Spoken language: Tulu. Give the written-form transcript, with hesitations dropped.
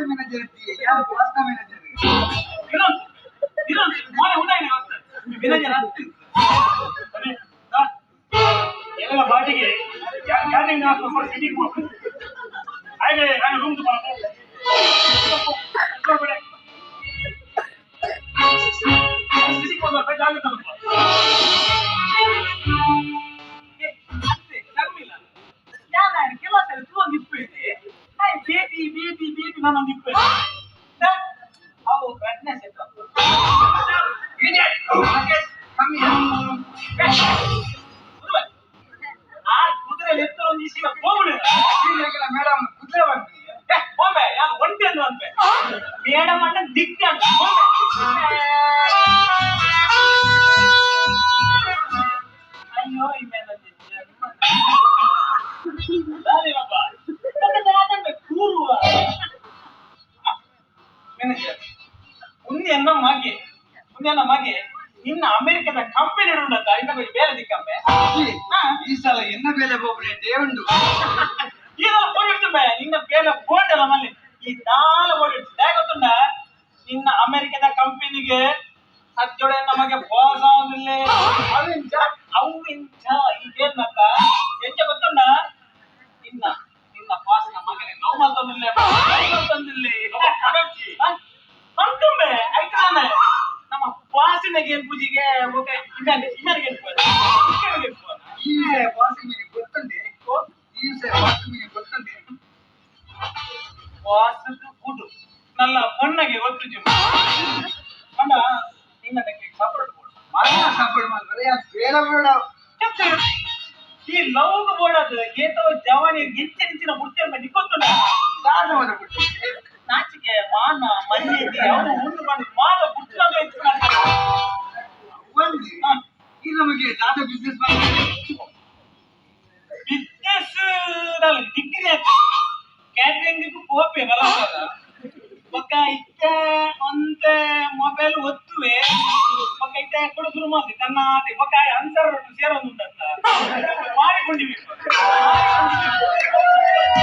ಮ್ಯಾನೇಜರ್ ಯಾರು ಬಾಸ್ನ ಮ್ಯಾನೇಜರ್? ಎಲ್ಲ ಬಾಟಿಗೆ ಕ್ಯಾಟರಿಂಗ್ ಸಿಟಿಗೆ ಹೋಗ್ಬೇಕು. ಹಾಗೆ ನಾನು ರೂಮ್ ಸಿಟಿಗೆ ಹೋಗ್ಬೇಕು, ಜಾಗ್ರತೆ ಮಾಡ್ಕೊ. ಬೇಬಿ ಬೇಬಿ ಬೇಬಿ ನಾನೊಂದು ಇಪ್ಪೆ ಅವು ಪ್ರಜ್ಞೆ ಸೆಟ್. ಆ ಕುದುರೆ ಎತ್ತರ ಒಂದು ಇಸಿಗ ಹೋಗ್ಬಿಡು. ಮೇಡಮ್ ಕುದುರೆ ಬಂದ್ರಿ. ಹೋಗ್ಬೆ, ಯಾರು ಒಂಟಿ ಅಂದ್ರು ಅಂತೆ ಮೇಡಮ್ ಅಣ್ಣ ದಿಕ್ಕ ಅಂತ ಹೋಗ್ಬೆ. ಅಯ್ಯೋ, ಇಮ್ಮೇಲೆ ಕೂರುವ ಮ್ಯಾನೇಜರ್ ಉಂದೆ ಮಗೆ ಉಂದೆ ಮಗೆ ನಿನ್ನ ಅಮೆರಿಕದ ಕಂಪನಿ ಉಂಡತ್ತ ಇನ್ನ ಕೊಂಚ ಬೇರೆ ದಿಕ್ಕಂಬೆ. ಈ ಸಲ ಎನ್ನ ಬೇಲೆ ಬೋಬ್ರೆ ದೇವುಂಡು. ಇದೆಲ್ಲ ಬೋರ್ಡ್ ನಿನ್ನ ಬೇಲೆ ಬೋರ್ಡ್ ಮಲ್ಲಿ ಈ ದಾಲ ಬೋರ್ಡ್ ಇಡ್ತು ಗೊತ್ತುಂಡ. ನಿನ್ನ ಅಮೆರಿಕದ ಕಂಪನಿಗೆ ಸಜ್ಜೊಡೆ ನಮಗೆ ಬಾಸ್ ಆവുದಿಲ್ಲ. ಅವಿಂಚ. ಅವು ಇಂಚ ಈ ಏನ್ನತ್ತ ಎಂಚ ಗೊತ್ತುಂಡ, ನಿನ್ನ ನಿನ್ನ ಬಾಸ್ ಮಗನೇ ಲವ್ ಮಾಡ್ತಂದಿಲ್ಲ, ಲವ್ ಮಾಡ್ತಂದಿಲ್ಲ ಅಂಕಂಬೆ ಆಯ್ತು. ತಾನೆ ನಮ್ಮ ಬಾಸಿನ ಗೇನ್ ಪೂಜೆಗೆ ಓಕೆ ಇಮ್ಯಾನ್ ಇಮ್ಯಾನ್ ಗೇನ್ ಪೂಜೆ ಗೇನ್ ಪೂಜೆ. ಈ ಬಾಸ್ ನಿಮಗೆ ಗೊತ್ತುಂಡೆ? ಈ ಬಾಸ್ ನಿಮಗೆ ಗೊತ್ತುಂಡೆ? ಬಾಸದು ಗುಡು ನಲ್ಲ ಪೊಣ್ಣಗೆ ಗೊತ್ತು ಜಿಮ್ ಅಣ್ಣ ನಿನ್ನ ಸಪೋರ್ಟ್ ಕೊಡು. ಮರಣ ಸಪೋರ್ಟ್ ಮಾಡ್ತಾರೆ ಯಾರು ಬೇಡ ಬೇಡ. ಈ ಲವ್ ಬೋರ್ಡ್ ಏತೋ ಜವಾನಿ ಗಿಂಚ ನಿಂಚಿನ ಮುರ್ತಿ ಅಂತ ನಿಕ್ಕೊತ್ತುಂಡ. ದಾದ ಬಿಟ್ಟು. ನಾಚಿಕೆ ಮಾನ ಮರ್ಯಾದೆ ಅವನು ಉಂಡು ಮಾಡಿ ಮಾನ ಗುಟ್ಟಲಾಗ. ಒಂದು ಈ ನಮಗೆ ದಾದ ಬಿಸ್ನೆಸ್ ಮಾಡ್ತಾರೆ. ಬಿಸ್ನೆಸ್ ಡಿಗ್ರಿ ಆಯ್ತು, ಕ್ಯಾಟ್ರಿಂಗ್ ಪೋಪೆ ಬಲ ಬೊಕ್ಕ ಇತ್ತೆ ಒಂತೆ ಮೊಬೈಲ್ ಒತ್ತುವೆ. ಬೊಕ್ಕ ಇತ್ತೆ ಕೂಡ ಶುರು ಮಾಡ್ತಿ ತನ್ನ ಬೊಕ್ಕ ಅನ್ಸರ್ ಸೇರೊಂದುಂಟಂತ ಮಾಡಿಕೊಂಡಿವಿ.